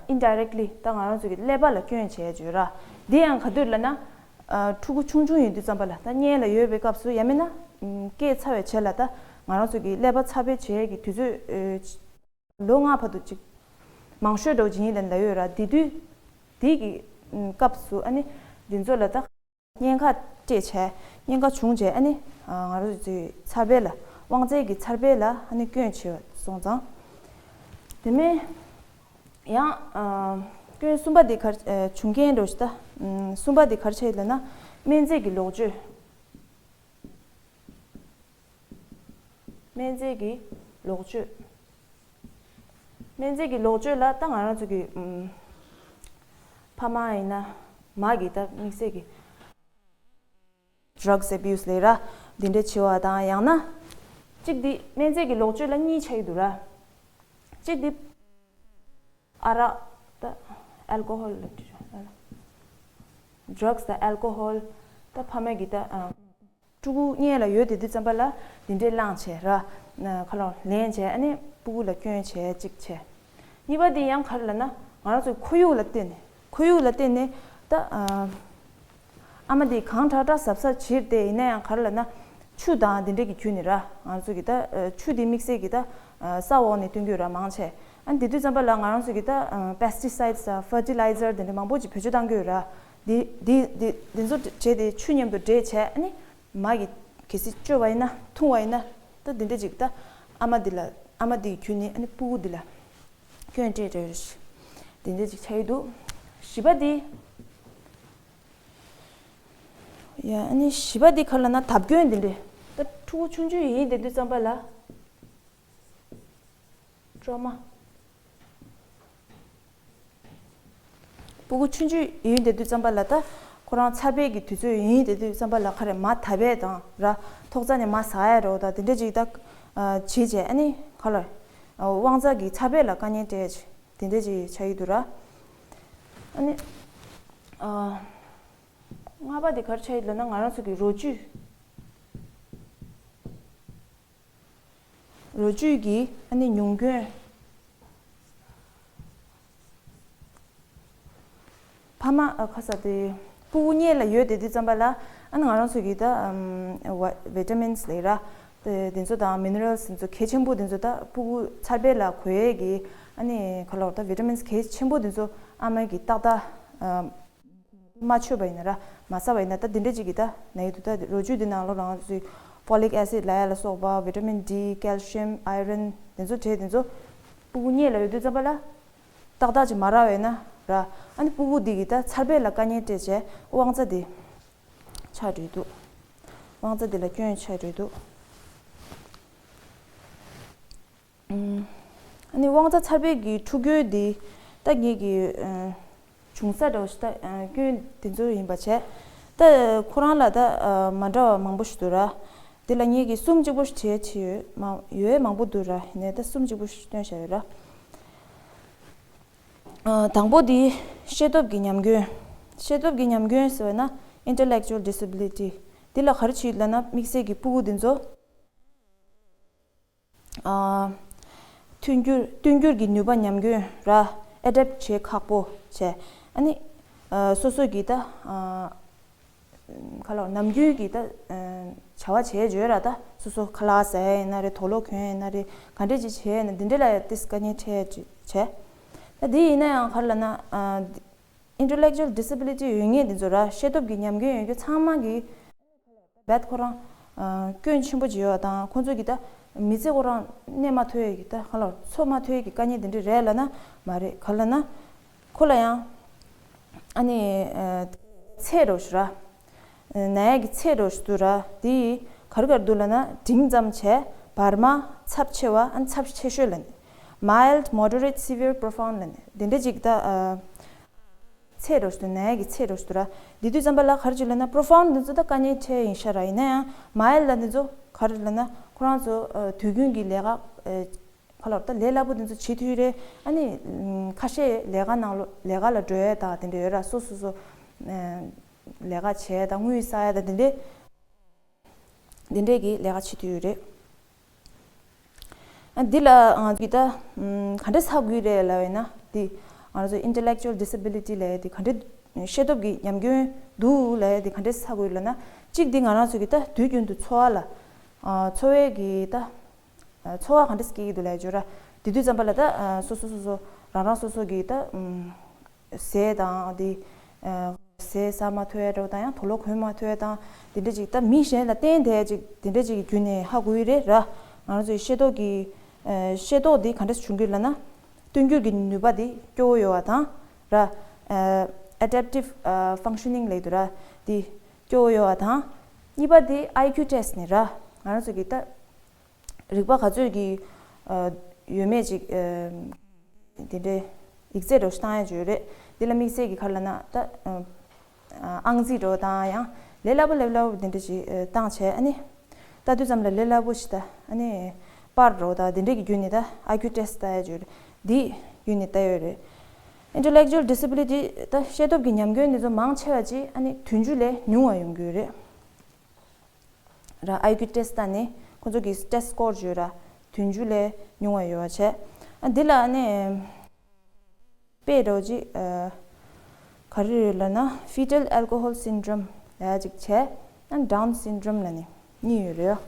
ཨ་indirectly ད་ང་རང་ཚོ་གི་ཀླད་པ་ལ་སྐྱོན་བྱས་ཅིག་ཡོད་ར། འདི་ཡང་ག་དུས་ལབ་ན། ཨ་ཕྲུ་གུ་ཆུང་ཆུང་ཡིན་དུས་ཙམ་པ་ལ། ད་མངལ་ལ་ཡོད་པའི་སྐབས་སུ་ཡང་མིན་ན་ཨམ་སྐྱེས་ཚར་བའི་རྗེས་ལ་ད་ང་རང་ཚོ་གི་ཀླད་པ་ཚ་བའི་བྱས་ཀྱི་དུས་ཚོད་ཨ་ལོ་ལྔ་བར་དུ་ཅིག་མང་ཤོས་འདྲ་བོ་ཅིག་ཡིན་ལབ་ལབ་ཡོད་ར། དེ་དུས་དེ་གི་ཨམ་སྐབས་སུ་ཨ་ནི་འདི་ཚོ་ལ་ད་གཉན་ཁ་སྤྲད་བྱས། གཉན་ཁ་བྱུང་བྱས། ཨ་ནི་ཨ་ང་རང་ཚོའི་ཚ་བའི་ལ། དབང་རྩའི་གི་ཚ་བའི་ལ་ཨ་ནི་སྐྱོན་བྱས་སོང་ཙང་། དེ་མིན་ཡང་ཨ་སྐྱོན་གསུམ་པ་འདི་ག་རེ་ཨ་བྱུང་རྐྱེན་འདྲ་བོ་ཞིག་ད་ཨམ་གསུམ་པ་འདི་ག་རེ་ཆགས་ཡོད་ལབ་ན། སྨན་རྫས་ཀྱི་ལོག་སྤྱོད། སྨན་རྫས་ཀྱི་ལོག་སྤྱོད། སྨན་རྫས་ཀྱི་ལོག་སྤྱོད་ལ་ད་ང་རང་ཚོ་གི་ཨམ་ཕ་མ་ཡིན་ན་མ་གི་ད་དམིགས་བསལ་གྱི་drugs abuse ལབ་ར། འདི་འདྲ་བྱེད་པ་དང་། ཡང་ན་གཅིག་འདི་སྨན་རྫས་ཀྱི་ལོག་སྤྱོད་ལ་གཉིས་ཆགས་ཀྱི་འདུག་ར། གཅིག་འདི་ཨ་རག་ད་alcohol ལབ་ཀྱི་ར། drugs དང་alcohol། ད་ཕ་མ་གི་ད་ཨ་ཕྲུ་གུ་མངལ་ལ་ཡོད་བསྡད་དུས་ཙམ་པ་ལ་འདི་འདྲའི་བླངས་བྱས་ར། ཁ་ལོ་ལེན་བྱས། ཨ་ནི་ཕྲུ་གུ་ལ་སྐྱོན་བྱས་གཅིག་བྱས། གཉིས་པ་འདི་ཡང་ག་རེ་ལབ་ན། ང་རང་ཚོའི་ཁོར་ཡུག་ལ་བརྟེན་ནས། ཁོར་ཡུག་ལ་བརྟེན་ནས་ད་ཨ་ཨ་མ་འདི་གངས་དྲག་དྲག་གཟབ་གཟབ་བྱེད་དེ། ཡིན་ན་ཡང་ག་རེ་ལབ་ན། ཆུ་དང་འདི་འདྲ་གི་བརྒྱུད་ནས་ར། ང་ཚོ་གི་ད་ཨ་ཆུ་འདི་དམིགས་བསལ་གྱི་ད་ཨ་ས་འོག་ནས་བཏོན་གྱི་ཡོད་ར། མང་ཆེ། ཨ་ནི་དེ་དུས་ཙམ་པ་ལ་ང་རང་ཚོ་གི་ད་ཨ་pesticides ཨ་fertilizer འདི་འདྲ་མང་པོ་ཅིག་བེད་སྤྱོད་བཏང་གི་ཡོད་ར། འདི་འདི་འདི་འདི་ཚོ་བྱས་ཏེ་ཆུ་མཉམ་དུ་འདྲེས་བྱས། ཨ་ནི་མ་གི་གལ་སྲིད་བཅོས་པ་ཡིན་ན། འཐུང་བ་ཡིན་ན། ད་འདི་འདྲ་ཅིག་ད་ཨ་མ་འདི་ལ། ཨ་མ་འདི་གི་བརྒྱུད་ནས་ཨ་ནི་ཕྲུ་གུ་འདི་ལ་སྐྱོན་སྤྲད་འདྲ་ཞིག་འདི་འདྲ་ཅིག་ཆགས་ཀྱི་འདུག་བཞི་པ་འདི། ཡ། ཨ་ནི་བཞི་པ་འདི་ག་རེ་ལབ་ན། བརྡབ་སྐྱོན་འདི་འདྲ། ད་ཕྲུ་གུ་ཆུང་ཆུང་ཡིན་བསྡད་དུས་ཙམ་པ་ལ། སྟོད་མ། སྤུ་གུ་ཆུང་ཆུང་ཡིན་བསྡད་དུས་ཙམ་པ་ལ་ད་ཁོ་རང་འཚར་འཕེལ་གྱི་དུས་ཚོད་ཡིན་བསྡད་དུས་ཙམ་པ་ལ་ག་རེ་མ་ད་བས་དང་ར་ཐོག་རྩ་ནས་མ་ཟ་ཡ་རོ་ད་དེ་འདྲ་ཅིག་ད་བྱེད་བྱས་ཨ་ནི་ག་ལ་དབང་རྩ་གི་འཚར་འཕེལ་ལ་དཀའ་ངལ་སྤྲད་བྱས་དེ་འདྲ་ཅིག་ཆགས་ཀྱི་འདུག་ར། ཨ་ནི་ལྔ་པ་དེ་ག་རེ་ཆགས་ཡོད་ལབ་ན་ང་རང་ཚོ་གི་རོ་བཅུད། རོ་བཅུད་ཀྱི་ཨ་ནི་ཉུང་སྐྱོན། ཕ་མ་ཨ་ཁ་ས་དེ་སྤུ་གུ་མཉེས་ལ་ཡོད་དེ་དུས་ཙམ་པ་ལ་ཨ་ནི་ང་རང་ཚོ་གི་ད་ཨམ་ཝ་བི་ཊ་མིན་སི་ལབ་ར། དེ་དེ་ཚོ་དང་མི་ནི་རལ་སི་དེ་ཚོ་གལ་ཆེན་པོ་དེ་ཚོ་ད་སྤུ་གུ་འཚར་འཕེལ་ལ་དགོས་ཡས་ཀྱི་ཨ་ནི་ག་ལ་བར་ད་བི་ཊ་མིན་སི་གལ་ཆེན་པོ་དེ་ཚོ་ཨ་མ་གི་ཏག་ཏག་ཨམ། མ་མཆོད་པ་ཡིན་ན་ར་མ་ཟ་བ་ཡིན་ན་ད་འདི་འདྲ་ཅིག་གི་ད་ན་ཡི་འདུག་ད་རོ་བཅུད་འདི་ནང་ལོ་རང་ཚོའི་ཕོ་ལིག་ཨེ་སིད་ལབ་ཡ་ལ་སོགས་པ་བི་ཊ་མིན་ཌི་ཀལ་ཤི་ཡམ་ཨའི་རན་དེ་ཚོ་བྲིས་དེ་ཚོ་སྤུ་གུ་མཉེས་ལ་ཡོད་དུས་ཙམ་པ་ལ་ཏག་ཏག་ཅིག་མ་རག་བས་ན་ར་ཨ་ནི་སྤུ་གུ་འདི་གི་ད་འཚར་འཕེལ་ལ་དཀའ་ངལ་སྤྲད་བྱས་དབང་རྩ་འདི་ཆག་འགྲོ་འདུག་དབང་རྩ་འདི་ལ་སྐྱོན་ཆག་འགྲོ་འདུག་ཨ་ནི་དབང་རྩ་འཚར་འཕེལ་གྱི་འཁྲུག་རྒྱུ་འདི་ད་ངེད་ཀྱི་ཨ་འབྱུང་ས་འདྲ་བོ་ཞིག་ད་ཨ་སྐྱོན་དེ་ཚོ་ཡིན་པ་བྱས། ད་ཁོ་རང་ལ་ད་ཨ་མ་འདྲ་བ་མང་པོ་ཞིག་འདུག་ར། དེ་ལ་ངེད་ཀྱིས་གསུམ་གཅིག་པོ་ཞིག་བྱས་བྱས་ཡོད་མ་ཡོད་མང་པོ་འདུག་ར་ཡིན་ནའི་ད་གསུམ་གཅིག་པོ་ཞིག་སྟོན་བྱས་ཡོད་ར། ཨ་དང་པོ་དེ་ཤེས་སྟོབས་ཀྱི་ཉམས་སྐྱོན། ཤེས་སྟོབས་ཀྱི་ཉམས་སྐྱོན་ཟེར་བ་ན་intellectual disability། འདི་ལ་ག་རེ་བྱེད་ལབ་ན་དམིགས་བསལ་གྱི་སྤུ་གུ་འདི་ཚོ། ཨ་མཐུན་འགྱུར་མཐུན་འགྱུར་གྱི་ནུས་པ་ཉམས་སྐྱོན་ར་ཨེ་ཌེབ་བྱེད་ཁག་པོ་བྱས། ཨ་ནི་ཨ་སོ་སོ་གི་ད་ཨ་ག་ལ་ནམ་རྒྱུན་གྱི་ད་ཨ་བྱ་བ་བྱས་བརྗོད་ར་ད་སོ་སོ་ཁ་ལག་ཟ་ཡ་ཡིན་ན་རེད་དུག་ལོག་གྱོན་ཡ་ཡིན་ན་རེད་ག་འདྲས་ཅིག་བྱས་ཡིན་ན་འདི་འདྲས་ལ་ཡ་ཏིས་དཀའ་ངལ་འཕྲད་བྱས། ད་འདི་ཡིན་ན་ཡང་ག་རེ་ལབ་ན་ཨ་intellectual disability ཡོད་མཁན་འདི་ཚོ་ར་ཤེས་སྟོབས་ཀྱི་ཉམས་སྐྱོན་ཡོད་རྒྱུ་ཚང་མ་གི་བད་ཁོ་རང་ཨ་སྐྱོན་ཆེན་པོ་ཅིག་ཡོད་པ་དང་ཁོང་ཚོ་གི་ད་མི་ཚེ་ཁོ་རང་གནས་མ་ཐུབ་ཡས་ཀྱི་ད་ག་ལ་འཚོ་མ་ཐུབ་ཡས་ཀྱི་དཀའ་ངལ་དེ་འདྲ་རེད་ལབ་ན་མ་རེད། ག་ལབ་ན་ཁོ་ལ་ཡང་ཨ་ནི་ཨ་ཚད་རོ་ཞུ་ར་ན་ཡས་ཀྱི་ཚད་རོ་ཞུ་དུ་ར་དེ་ག་རེ་ག་རེ་འདུག་ལབ་ན་འབྲིང་ཙམ་བྱས་བར་མ་ཚབས་ཆེ་བ་ཨ་ནི་ཚབས་ཆེ་ཤོས་ལ་ནི་mild moderate severe profound ལ་ནི་དེ་འདྲ་ཅིག་ད་ཨ། ཚད་རོ་ཞུ་ན་ཡ་གི་ཚད་རོ་ཞུ་ར། འདི་དུས་ཙམ་པ་ལ་ག་རེ་བྱེད་ལབ་ན་པྲོ་ཕའུན་འདི་ཚོ་ད་དཀའ་ངལ་འཕྲད་ཡིན་ཤ་ར་ཡིན་ན་ཡང་མའི་ལ་འདི་ཚོ་ག་རེ་ལབ་ན་ཁོ་རང་ཚོ་དུས་རྒྱུན་གྱི་ལས་ཀ་ག་ལ་ད་ལས་སླ་པོ་འདི་ཚོ་བྱེད་ཐུབ་རེད། ཨ་ནི་ཁ་ཤས་ལས་ཀ་ནང་ལོ་ལས་ཀ་ལ་འགྲོ་ཡ་ད་དེ་འདྲ་ཡོད་ར་སོ་སོ་སོ་ལས་ཀ་བྱས་ད་དངུལ་བསགས་ཡ་ད་དེ་འདྲ། འདི་འདྲས་ཀྱི་ལས་ཀ་བྱེད་དུས་ཡོད་རེད། ཨ་འདི་ལ་ང་ཚོས་ད་ག་འདྲས་ཧ་གོ་གི་རེད་ལབ་ཡིན་ན་འདི་ང་རང་ཚོ་intellectual disability ལབ་ཡ་འདི་ག་འདྲས་ཤེས་སྟོབས་ཀྱི་ཉམས་སྐྱོན་འདུག་ལབ་ཡ་འདི་ག་འདྲས་ཧ་གོ་གི་ལབ་ན་གཅིག་འདི་ང་རང་ཚོ་གི་ད་དུས་རྒྱུན་དུ་འཚོ་བ་ལ་འཚོ་བའི་གི་ད་འཚོ་བ་ག་འདྲས་སྐྱེལ་གི་འདུག་ལབ་ཡ་བརྗོད་ར་དེ་དུས་ཙམ་པ་ལ་ད་སོ་སོ་སོ་སོ་རང་རང་སོ་སོ་གི་ད། ཟས་དང་དེ། ཟས་ཟ་མ་ཐུབ་ཡ་འདྲ་བོ་དང་ཡང་དུག་ལོག་གོན་མ་ཐུབ་ཡ་དང་དེ་འདྲ་ཅིག་ད་མི་གཞན་ལ་བརྟེན་བསྡད་ཅིག་དེ་འདྲ་ཅིག་གི་བརྒྱུད་ནས་ཧ་གོ་ཡི་རེད་ར། ང་རང་ཚོའི་ཤེས་རྟོགས་ཀྱི་ཤེས་རྟོགས་འདི་ག་འདྲ་བྱུང་གི་ལབ་ན། མཐུན་འགྱུར་གྱི་ནུས་པ་འདི་སྐྱོ་བོ་ཡོད་བ་དང་ར། adaptive functioning ལབ་འདུག་ར། འདི་སྐྱོ་བོ་ཡོད་བ་དང་། གཉིས་པ་འདི་ཨའི་ཁྱུ་ཊེ་སི་ཊི་ནི་ར། ང་རང་ཚོ་གི་ད། རིག་པ་ག་ཚོད་ཀྱི་ཡོད་མེད་ཅིག་དེ་འདྲའི་ཡིག་ཚད་འདྲ་བོ་ཞིག་བཏང་ཡ་ཅིག་ཡོད་རེད། འདི་ལ་དམིགས་བསལ་གྱི་ག་རེ་ལབ་ན་ད་ཨང་རྩིས་འདྲ་བོ་དང་ཡང་ལས་སླ་པོ་ལས་སླ་པོ་དེ་འདྲ་ཅིག་བཏང་བྱས་ཨ་ནི་ལྟ་དུས་ཙམ་ལ་ལས་སླ་པོ་ཞིག་ད་ཨ་ནི་པར་འདྲ་བོ་དང་དེ་འདྲའི་གི་བརྒྱུད་ནས་ད་ཨའི་ཁྱུ་ཊེ་སི་ཊི་ལྟ་ཡ་ཅིག་ཡོད་རེད། འདི་བརྒྱུད་ནས་ལྟ་ཡོད་རེད། intellectual disability ད་ཤེས་སྟོབས་ཀྱི་ཉམས་སྐྱོན་འདི་ཚོ་མང་ཆེ་བ་ཅིག་ཨ་ནི་བདུན་ཅུ་ལས་ཉུང་བ་ཡོང་གི་ཡོད་རེད། ར་ཨའི་ཁྱུ་ཊེ་སི་ཊི་ནི་ཁོང་ཚོ་གི་ཊེ་སི་ཊི་སི་ཀོར་བརྗོད་ར་བདུན་ཅུ་ལས་ཉུང་བ་ཡོད་པ་བྱས། ཨ་འདི་ལ་ནི་དཔེ་འདྲ་བོ་ཅིག་ཨ་ག་རེ་རེད་ལབ་ན་fetal alcohol syndrome ལབ་ཡ་ཅིག་བྱས། ཨ་Down syndrome ལབ་ནི་གཉིས་ཡོད་རེད།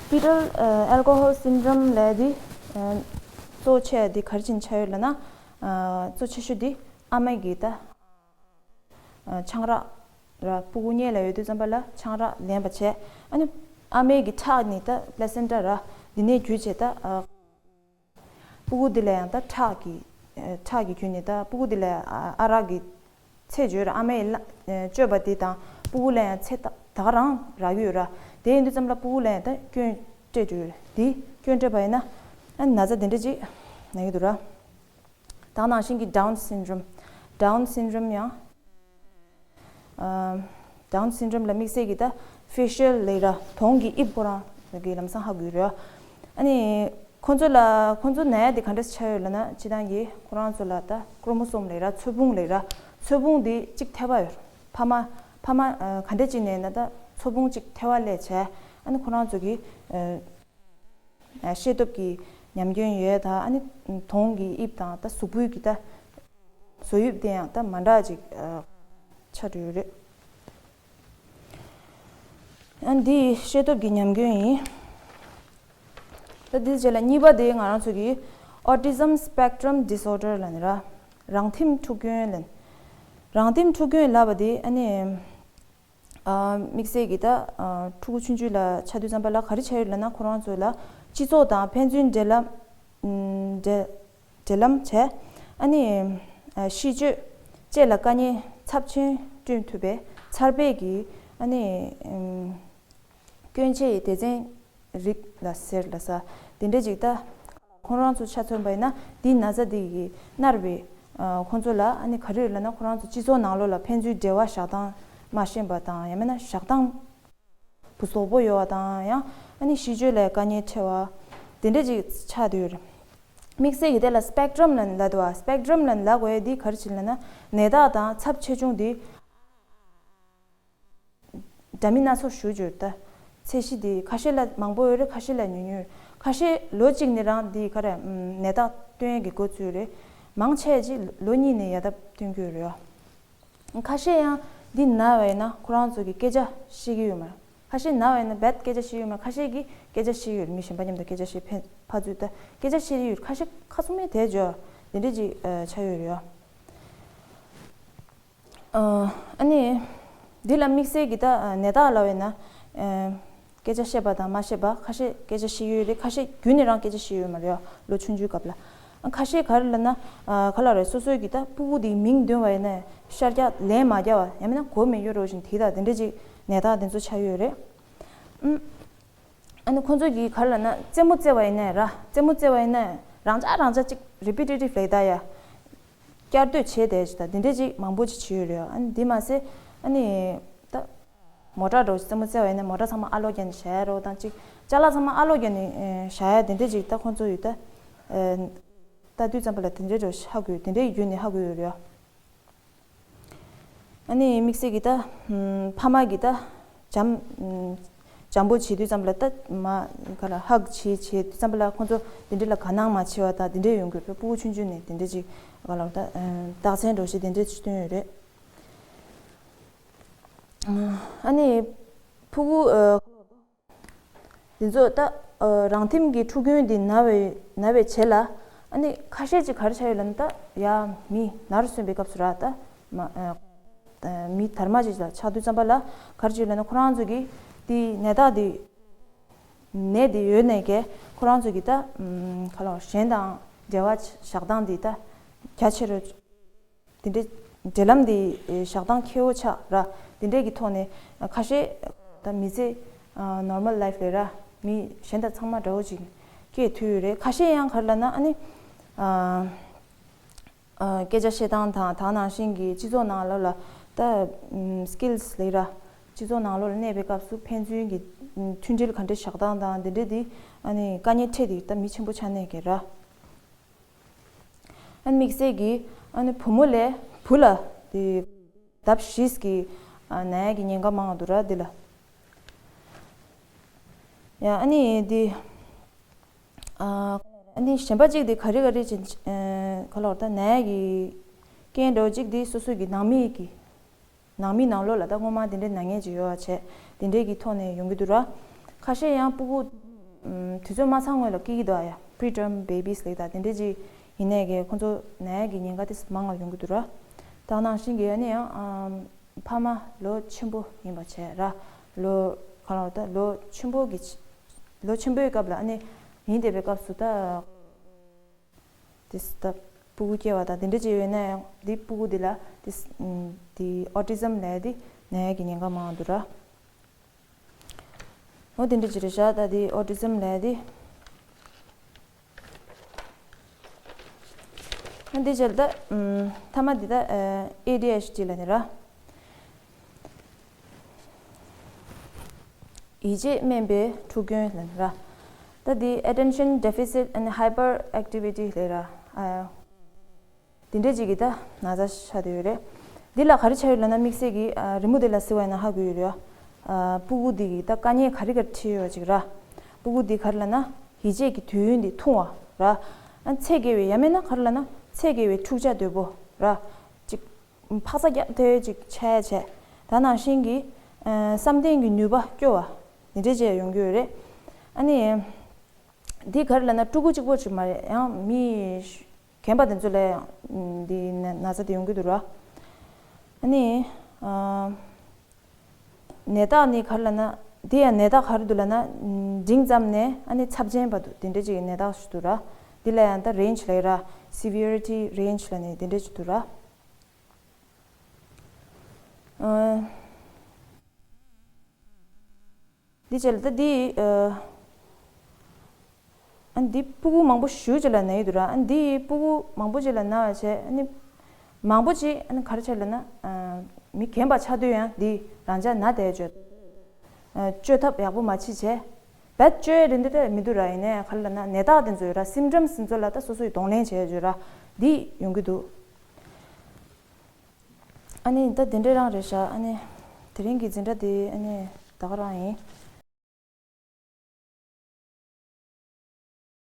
fetal alcohol syndrome ལབ་ཡ་འདི་གཙོ་ཆེ་འདི་ག་རེ་བྱས་ནས་ཆགས་ཡོད་ལབ་ན་གཙོ་ཆེ་ཤོས་འདི་ཨ་མ་གི་ད། ཆང་རག་ར་སྤུ་གུ་མཉེ་ལ་ཡོད་དུས་ཙམ་པ་ལ་ཆང་རག་ལེན་པ་བྱས། ཨ་ནི་ཨ་མའི་གི་ཁྲག་ནི་ད་པླེ་སེན་ཊ་ར་འདི་ནས་བརྒྱུད་བྱས་ད་སྤུ་གུ་འདི་ལ་ཡང་ད་ཁྲག་གི་ཁྲག་གི་བརྒྱུད་ནས་ད་སྤུ་གུ་འདི་ལ་ཨ་རག་གི་ཚད་བརྗོད་ར་ཨ་མའི་སྤྱོད་པ་འདི་དང་སྤུ་གུ་ལ་ཡང་ཚད་ད་ག་རང་རག་གི་ཡོད་ར། དེ་ཡིན་དུས་ཙམ་ལ་སྤུ་གུ་ལ་ཡང་ད་སྐྱོན་སྤྲད་འགྲོ་ཡོད་ར། འདི་སྐྱོན་སྤྲད་པ་ཡིན་ན་ ཨ་ན་ཚ་དེ་འདྲ་ཅིག་ན་གི་འདུག་ར། ད་ནང་བཞིན་གྱི་Down syndrome། Down syndrome ཡང་། Down syndrome ལ་དམིགས་བསལ་གྱི་ད་facial ལབ་ར་གདོང་གི་དབྱིབས་ཁོ་རང་གི་ལམ་སང་ཧ་གོ་ར། ཨ་ནི་ཁོ་ཚོ་ལ་ཁོ་ཚོ་ན་ཡ་དེ་ག་འདྲ་ཆགས་ཡོད་ལབ་ན། སྤྱིར་བཏང་གི་ཁོ་རང་ཚོ་ལ་ད་chromosome ལབ་ར་ཚོས་ཕུང་ལབ་ར། ཚོས་ཕུང་དེ་གཅིག་ཐལ་བ་ཡོད། ཕ་མ་ཕ་མ་ག་འདྲ་ཅིག་ནས་ན་ད་ཚོས་ཕུང་གཅིག་ཐལ་བ་སླེབས་བྱས། ཨ་ནི་ཁོ་རང་ཚོ་གི་ཤེས་སྟོབས་ཀྱི་ཉམས་སྐྱོན་ཡོད་ད། ཨ་ནི་གདོང་གི་དབྱིབས་དང་ད་གཟུགས་པོའི་གི་ད་བཟོ་དབྱིབས་དེ་ཡང་ད་མ་འདྲ་ཅིག་ཆགས་འགྲོ་ཡོད་རེད། ཨ་འདི་ཤེས་སྟོབས་ཀྱི་ཉམས་སྐྱོན་ཡིན། ད་འདི་རྗེས་ལ་གཉིས་པ་དེ་ང་རང་ཚོ་གི་Autism Spectrum Disorder ལབ་ནི་ར། རང་ཐིམ་འཁྲུག་སྐྱོན་ལབ་ནི། རང་ཐིམ་འཁྲུག་སྐྱོན་ལབ་པ་དེ་ཨ་ནི། དམིགས་བསལ་གྱི་ད་ཕྲུ་གུ་ཆུང་ཆུང་ལ་ཆ་དུས་ཙམ་པ་ལ་ག་རེ་ཆགས་ཡོད་ལབ་ན། ཁོ་རང་ཚོ་ལ་སྤྱི་ཚོགས་དང་ཕན་ཚུན་འབྲེལ་ལམ་འབྲེལ་འབྲེལ་ལམ་བྱས། ཨ་ནི་གཤིས་སྤྱོད་བཅས་ལ་དཀའ་ངལ་ཚབས་ཆེན་བསྐྲུན་ཐུབ་པའི་འཚར་བས་ཀྱི་ཨ་ནི་སྐྱོན་ཆེའི་སྡེ་ཚན་རིགས་ལ་ཟེར་ལ་ས་དེ་འདྲ་ཅིག་ད། ཁོང་རང་ཚོ་ཆ་མཚོན་པ་ཡིན་ན་འདིའི་ན་ཚ་འདི་གིས་མནར་བའི་ཁོང་ཚོ་ལ་ཨ་ནི་ག་རེ་ཡོད་ལབ་ན། ཁོ་རང་ཚོ་སྤྱི་ཚོགས་ནང་ལོགས་ལ་ཕན་ཚུན་འབྲེལ་བ་བཞག་སྟངས་མ་ཤེས་པ་དང་། ཡང་མིན་ན་བཞག་སྟངས་བུ་སོག་པོ་ཡོད་པ་དང་། ཡང་ཨ་ནི་གཤིས་སྤྱོད་ལ་དཀའ་ངལ་འཕྲད་པ་དེ་འདྲ་ཅིག་ཆགས་བསྡད་ཡོད་རེད། དམིགས་བསལ་གྱི་དེ་ལ་Spectrum ལབ་ལབ་འདུག་བ། Spectrum ལབ་ལབ་དགོས་ཡ་འདི་ག་རེ་བྱས་ལབ་ན། ནད་རྟགས་དང་ཚབས་ཆེ་ཆུང་འདི་འདྲ་མིན་སྣ་ཚོགས་ཞེ་པོ་ཅིག་ཡོད་རེད་ད། ཚད་གཞི་འདི་ཁ་ཤས་ལ་མང་པོ་ཡོད་རེད། ཁ་ཤས་ལ་ཉུང་ཉུང་ཡོད། ཁ་ཤས་ལོ་གཅིག་ནས་རང་འདི་ག་རེ་ནད་རྟགས་སྟོན་ཡས་ཀྱི་འགོ་བཙུགས་རེད། མང་ཆེ་ཅིག་ལོ་གཉིས་ནས་ཡ་ད་སྟོན་གྱི་ཡོད་རེད། ཁ་ཤས་ཡང་འདི་ན་བ་ཡིན་ན་ཁོ་རང་ཚོ་གི་སྐད་ཆ་ཤེས་ཀྱི་ཡོད་མ་རེད། ཁ་ཤས་ན་བ་ཡིན་ན་རྦད་སྐད་ཆ་ཤེས་ཀྱི་ཡོད་མ་རེད། ཁ་ཤས་ཀྱིས་སྐད་ཆ་ཤེས་ཀྱི་ཡོད་རེད། མི་གཞན་པ་མཉམ་དུ་སྐད་ཆ་བཤད་ཕན་ཕར་ཚུར་ད་སྐད་ཆ་བཤད་ཀྱི་ཡོད་རེད། ཁ་ཤས་ཁ་སུ་མེད་དེ་འཇོ་དེ་འདྲ་ཅིག་ཆགས་ཡོད་རེད། ཨ་ནི་འདི་ལ་དམིགས་བསལ་གྱི་ད་ནད་རྟགས་ལབ་ཡིན་ན། སྐད་ཆ་བཤད་པ་དང་མ་བཤད་པ། ཁ་ཤས་སྐད་ཆ་བཤད་ཡོད་རེད། ཁ་ཤས་རྒྱུན་ནས་རང་སྐད་ཆ་བཤད་ཡོད་མ་རེད། ལོ་ཆུང་ཆུང་སྐབས་ལ། ཁ་ཤས་ག་རེ་ལབ་ན། ག་ལ་རེད། སོ་སོའི་གི་ད་ཕྲུ་གུ་དེའི་མིང་འདོན་པ་ཡིན་ན་ཤར་རྒྱག་ལན་མ་རྒྱག་པ། ཡང་མིན་ན་གོ་མི་ཡོད་རོགས་བཞིན་དེ་དང་དེ་འདྲ་ཅིག་ནད་རྟགས་དེ་ཚོ་ཆགས་ཡོད་རེད། ཨ་ནི་ཁོང་ཚོ་གིས་ག་རེ་ལབ་ན། རྩེད་མོ་རྩེ་བ་ཡིན་ན་ར། རྩེད་མོ་རྩེ་བ་ཡིན་ན་རང་འཇགས་རང་འཇགས་ཅིག་repetitive ལབ་ད་ཡ། བསྐྱར་ཟློས་བྱས་བསྡད་ཅིག་ད་དེ་འདྲ་ཅིག་མང་པོ་ཅིག་བྱས་ཡོད་རེད། ཨ་ནི་འདི་མ་ཟད་ཨ་ནི་ད་མོ་ཊ་འདྲ་བོ་ཅིག་རྩེད་མོ་རྩེ་བ་ཡིན་ན་མོ་ཊ་ཚང་མ་ཨ་ལོག་བརྒྱབ་ནས་བཞག་ཡ་རོ་དང་ཅིག་ཅ་ལག་ཚང་མ་ཨ་ལོག་བརྒྱབ་ནས་བཞག་ཡ་དེ་འདྲ་ཅིག་ད་ཁོང་ཚོ་ཡོད་ད། ལྟ་དུས་ཙམ་པ་ལ་དེ་འདྲའི་འདྲ་བོ་ཧ་གོ་ཡོད། དེ་འདྲའི་ཡུལ་ནས་ཧ་གོ་ཡོད་རེད། ཨ་ནི་དམིགས་བསལ་གྱི་ད་ཕ་མ་གི་ད་འཇམ་འཇམ་པོ་བྱེད་དུས་ཙམ་པ་ལ་ད་མ་ག་ལ་ཧག་བྱེད་བྱེད་དུས་ཙམ་པ་ལ་ཁོང་ཚོ་དེ་འདྲ་ལ་དགའ་སྣང་མ་བྱེད་པ་ད་དེ་འདྲ་ཡོང་གི་རེད། ཕྲུ་གུ་ཆུང་ཆུང་ནས་དེ་འདྲ་ཅིག་ག་ལ་ད་རྟགས་མཚན་འདྲ་བོ་ཞིག་དེ་འདྲ་ཅིག་སྟོན་ཡོད་རེད། ཨ་ནི་ཕྲུ་གུ་འདི་ཚོ་ད་རང་ཐིམ་གྱི་འཁྲུག་སྐྱོན་འདི་ན་བའི་ན་བའི་རྗེས་ལ་ཨ་ནི་ཁ་ཤས་ཅིག་ག་རེ་ཆགས་ཡོད་ལབ་ན། ད་ཡ་མི་ནར་སོན་པའི་སྐབས་སུ་ར་ད་མ་མི་དར་མ་ཅིག་ལ་ཆགས་དུས་ཙམ་པ་ལ་ག་རེ་བྱེད་ལབ་ན། ཁོ་རང་ཚོ་གི་དེ་ནད་རྟགས་དེ་ནད་དེ་ཡོད་ནས་ཀྱི་ཁོ་རང་ཚོ་གི་ད་ག་ལ་གཞན་དང་འབྲེལ་བ་བཞག་སྟངས་དེ་ད་རྒྱ་ཆེ་རུ། དེ་འདྲའི་འབྲེལ་ལམ་དེ་བཞག་སྟངས་ཁེ་པོ་ཆགས་ར། དེ་འདྲའི་གི་ཐོག་ནས་ཁ་ཤས་ད་མི་ཚེ་normal life ལས་ར་མི་གཞན་དང་ཚང་མ་འདྲ་བོ་ཅིག་སྐྱེལ་ཐུབ་ཡོད་རེད། ཁ་ཤས་ཡང་ག་རེ་ལབ་ན་ཨ་ནི་སྐད་ཆ་བཤད་སྟངས་དང་དེ་ནང་བཞིན་གྱི་སྤྱི་ཚོགས་ནང་ལོགས་ལ་ད་skills ལས་ར་སྤྱི་ཚོགས་ནང་ལོགས་ལ་གནས་པའི་སྐབས་སུ་ཕན་ཚུན་གྱི་མཐུན་སྒྲིལ་ག་འདྲ་བཞག་སྟངས་དང་དེ་འདྲ་དེ་ཨ་ནི་དཀའ་ངལ་འཕྲད་དེ་ད་མི་ཆེན་པོ་ཆགས་ནས་ཀྱི་ར། ཨ་ནི་དམིགས་བསལ་གྱིས་ཨ་ནི་བུ་མོ་ལས་བུ་ལ་དེ་ལྡབ་བཞི་གི་ཨ་ན་ཡ་གི་ཉེན་ཁ་མང་བ་འདུག་ར་འདི་ལ། ཡ་ཨ་ནི་དེ་ཨ་ཨ་ནི་གཞན་པ་གཅིག་དེ་ག་རེ་ག་རེ་བྱེད་ཨ་ག་ལ་བར་ད་ན་ཡ་གི་རྐྱེན་འདྲ་བོ་གཅིག་དེ་སོ་སོ་གི་ནང་མི་གི་ནང་མི་ནང་ལོགས་ལ་ད་སྔོན་མ་དེ་འདྲའི་ན་མཁན་ཅིག་ཡོད་པ་བྱས་དེ་འདྲའི་གི་ཐོག་ནས་ཡོང་གི་འདུག་ར། ཁ་ཤས་ཡང་སྤུ་གུ་ཨམ་དུས་ཚོད་མ་ཚང་སྔོན་ལ་སྐྱེ་གི་འདུག་ཨ་ཡ། preterm babies ལབ་ད་དེ་འདྲའི་ཅིག་ཡིན་ནའི་གི་ཁོང་ཚོ་ན་ཡ་གི་ཉེན་ཁ་དེ་མང་བ་ཡོང་གི་འདུག་ར། ད་ནང་བཞིན་གི་ཨ་ནི་ཡང་ཨམ་ཕ་མ་ལོ་ཆེན་པོ་ཡིན་པ་བྱས་ར། ལོ་ག་ལ་བར་ད་ལོ་ཆེན་པོ་གི་ལོ་ཆེན་པོའི་སྐབས་ལ་ཨ་ནི་ཡིན་བསྡད་པའི་སྐབས་སུ་ད། དེ་ད་སྤུ་གུ་སྐྱེ་བ་དང་དེ་འདྲ་བྱས་ཡོད་ན་ཡང་དེ་སྤུ་གུ་དེ་ལ་དེ་དེ་autism ལབ་དེ་ན་ཡ་གི་ཉེན་ཁ་མང་འདུག་ར། འོ་དེ་འདྲ་ཅིག་རེད་ཤག་ད་དེ་autism ལབ་དེ། ཨ་འདི་བྱས་ད་ཨམ་ཐ་མ་འདི་ད་ཨེ་ཌི་ཨེཆ་ཌི་ལབ་ནི་ར། ཡིད་ཆེས་དམན་པའི་འཁྲུག་སྐྱོན་ལབ་ནི་ར། ད་འདི་Attention Deficit and Hyperactivity ལབ་ར། ཨ་འདི་འདྲས་ཅིག་གི་ད་ན་ཚ་ཆགས་བསྡད་ཡོད་རེད། འདི་ལ་ག་རེ་ཆགས་ཡོད་ལབ་ན་དམིགས་བསལ་གྱི་ཨ་རི་མོ་འདི་ལ་གཟིགས་པ་ཡིན་ན་ཧ་གོ་ཡོད་རེད། ཨ་སྤུ་གུ་འདི་གི་ད་དཀའ་ངལ་ག་རེ་ག་རེ་འཕྲད་ཡོད་ཅིག་ར། སྤུ་གུ་འདི་ག་རེ་ལབ་ན་ཡིད་ཆེས་ཀྱི་དུས་ཡུན་འདི་ཐུང་བ་ར། ཨ་ཚད་བརྒལ་བའི་ཡང་མིན་ན་ག་རེ་ལབ་ན་ཚད་བརྒལ་བའི་འཁྲུག་ཆ་དོད་པོ་ར། ཅིག་འཕག་འཚག་རྒྱག་ཐེ་ཅིག་ཆ་ཆ། ད་ནང་བཞིན་གྱི་ཨ་བསམ་གཏན་གྱི་ནུས་པ་སྐྱོ་བ་འདི་འདྲས་བྱས་ཡོང་གི་ཡོད་རེད། ཨ་ནི་འདི་ག་རེ་ལབ་ན་ཕྲུ་གུ་གཅིག་པོ་ཅིག་མ་རེད། ཡང་མི་རྒན་པ་དེ་ཚོ་ལ་ཡང་འདི་ན་ན་ཚ་དེ་ཡོང་གི་འདུག་ར། ཨ་ནི་ཨ་ནད་རྟགས་ནི་ག་རེ་ལབ་ན། འདི་ཡང་ནད་རྟགས་ག་རེ་འདུག་ལབ་ན། འབྲིང་ཙམ་ནས་ཨ་ནི་ཚབས་ཆེན་བར་དུ་དེ་འདྲས་ཅིག་གི་ནད་རྟགས་ཤིག་འདུག་ར། འདི་ལ་ཡང་ད་རེན་ཇི་ལབ་ཡོད་ར། སི་བི་ཡར་ཊི་རེན་ཇི་ལབ་ནས་དེ་འདྲས་ཅིག་འདུག་ར། ཨ་འདི་བྱས་ལ་ད་འདི་ཨ་ཨ་འདི་སྤུ་གུ་མང་པོ་ཞེ་ཅིག་ལ་ན་ཡི་འདུག་ར། ཨ་འདི་སྤུ་གུ་མང་པོ་ཅིག་ལ་ན་བ་བྱས། ཨ་ནི་མང་པོ་ཅིག་ཨ་ནི་ག་རེ་བྱས་ལབ་ན། ཨ་མི་རྒན་པ་ཆགས་དུས་ཡང་འདི་རང་ཅག་ན་བསྡད་བྱས། ཨ་བཅོས་ཐབས་ཡག་པོ་མ་བྱེད་བྱས། བད་བཅོས་རེད་འདི་ལྟ་མི་འདུག་ར། ཡིན་ནའི་ག་རེ་ལབ་ན་ནད་རྟགས་དེ་ཚོ་ཡོད་ར། སིམ་ཊམ་སི་དེ་ཚོ་ལ་ད་སོ་སོ་ཡི་གདོང་ལེན་བྱས་བྱས་ར། འདི་ཡོང་གི་འདུག་ཨ་ནི་ད་དེ་འདྲས་རང་རེད་ཤག་ཨ་ནི་དེ་རིང་གི་འཛིན་གྲྭ་དེ་ཨ་ནི་ད་ག་རང་ཡིན།